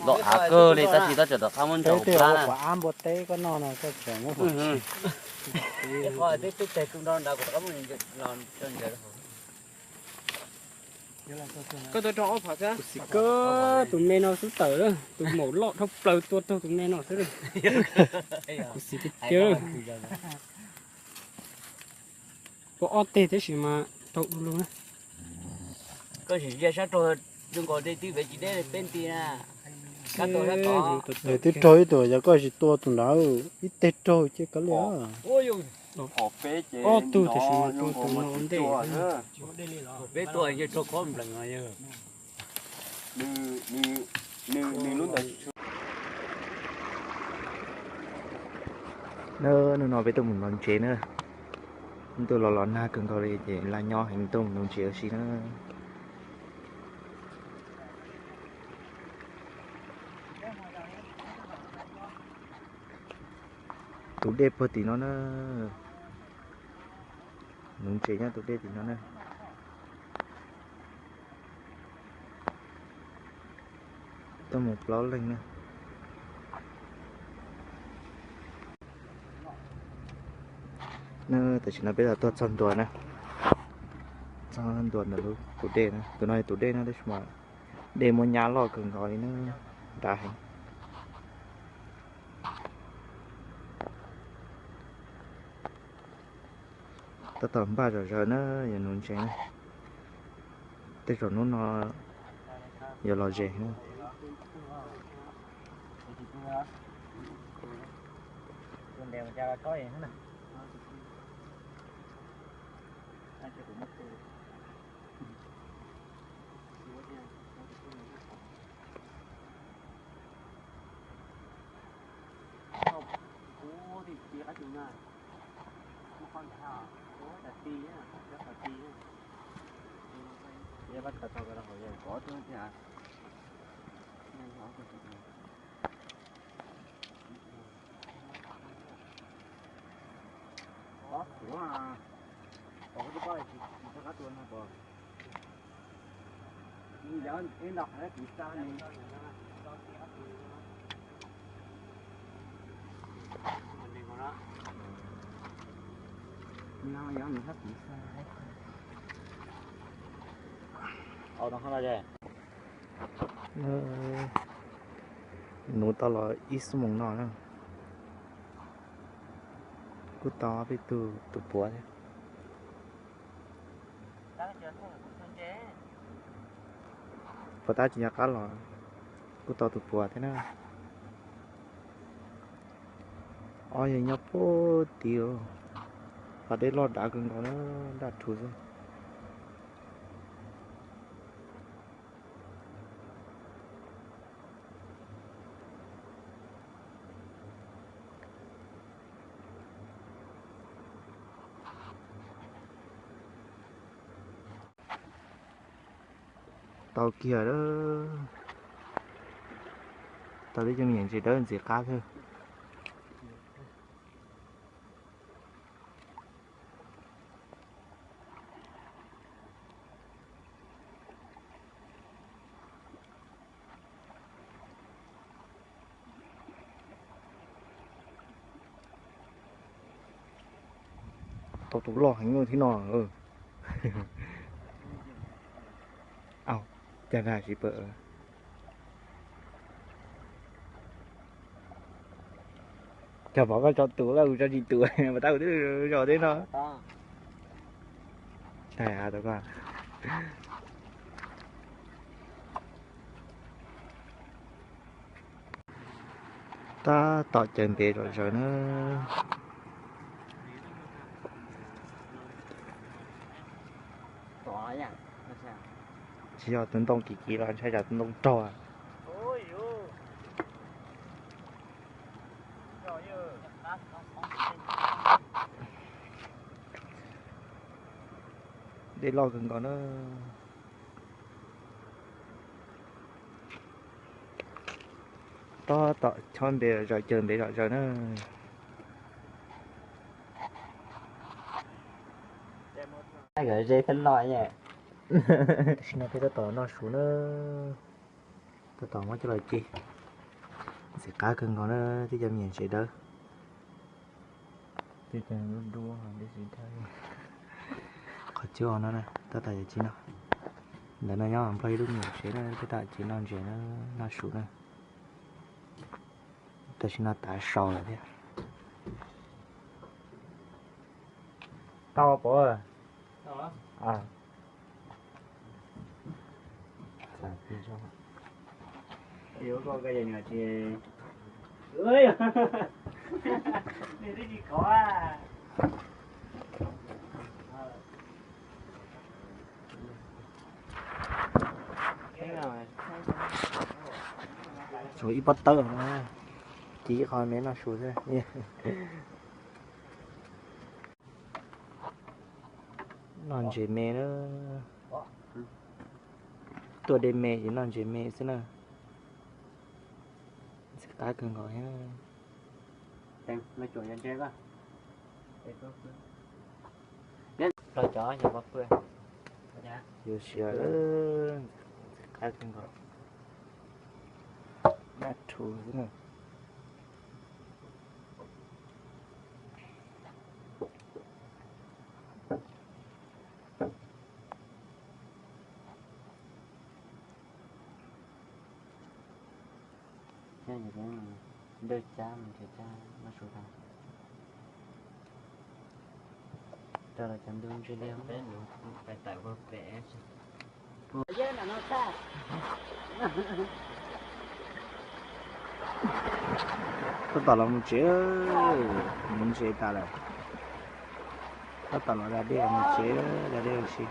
Los av kawg li tab sis tab tseem rov qab muab ntsaum plab na. Qhov av npua teb koj noj no koj tseem muab Koj teb teb teg tu nrho nrad kuv rov qab muab los tso ntsaws. Kuv xav kawg tus me no xub tawm, tus maum loj dhau plaws tua raug tus me no xwb. Kuv xav tiag tiag. Tua ob teg tab sis mas tau du lug na. Koj sim ntsia sab rog, zoo nkaus dej twb pem tsis deb peb nti na. Twb raug ib tug, yog koj tsis tua tus nrad ib teg raug ces kav liam. Ob tug tab sis mas tua tus no ua ntej. Peb tua yawg raug khob nplees no yawg. Hnub no peb tuaj mus nuv ntses na. Tuaj los los nag kawg nkaus li ces laj nyob heev, tuaj mus nuv ntses ua si na. Tus dej puag tim no na. Nuv ntses nyob tus dej tim no na. Tuaj mus plaub leeg na. Tam sim no peb los tuaj txog ntua na, txog ntua ntawm lub tus dej na. Tus no yog tus dej na tab sis mas dej muaj nyab loj kawg nkaus li na, nrad heev. Tab tom npaj zom zaws na, yuav nuv ntses na. Tej zaum hnub no yuav los ze na. Nuv tau los ib xuab moos no na, kuj tau peb tug tus puav thiab. Puas tab tsis nco qab los kuj tau tus puav thiab na. Ob yawg nyob puag tid, qhov dej loj dav kawg nkaus na, daj rhuv xwb. Tau kiag, tau tib co me nyuam ntses dawb ntxiv qab thiab. Tau tus loj heev thiab no. Au, cas nag tsis pom. Cas pom koj tso tus lawm, kuv tso tsis tus, mas tab kuv twb zos thiab no. Tag tau koj. Tab tom caws ntev zom zaws na. Tsis yog tus ntoo kim kim los ntshai tsam tus ntoo rog. Dej loj kawg nkaus na. Tab tom chob ntev zom zaws, caws ntev zom zaws na. Ze thiab no. Tam sim no peb tab tom noj su na, tab tom muab coj los ci. Ntxim qab kawg nkaus na, tib cov me nyuam ntses dawb. Qhov cub no na, tab tom yuav ci noj. Ntawm no nyob Nplog ib lub me nyuam tsev na, tab tom ci noj ntses na, noj su na. Tam sim no tav sau lawm thiab. Tau pom. Tshuav ib pob tawb no, ci ib qho me noj su xwb. Noj ntses me na, tuaj de me ces noj ntses me xwb na. Ntxim qab kawg nkaus thiab. Los cov yog pov pw. Yuav siav, ntxim qab kawg nkaus. Nab thu xwb na. Dawj cab mus nrhiav cab noj su tag. Rau los cov ntu ntsis liaj. Tab tom los mus tsev, mus ntses tas lawm. Tab tom los da dej mus tsev, da dej ua si.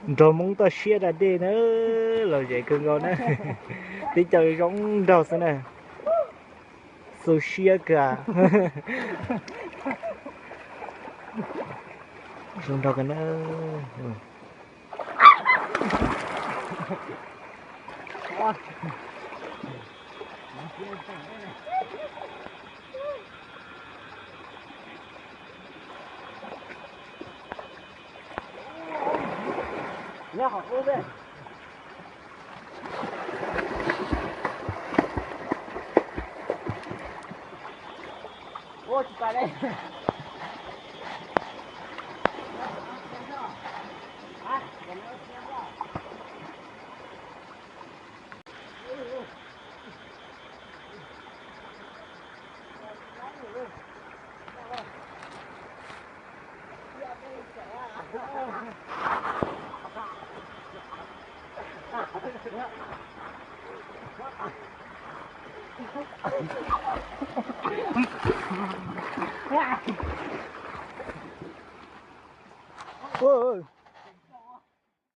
Nrog Hmoob toj siab da dej na, lom zem kawg nkaus na. Tib co zoo nraug xwb na. Xu siab kawg. Zoo nraug kawg na. Ua,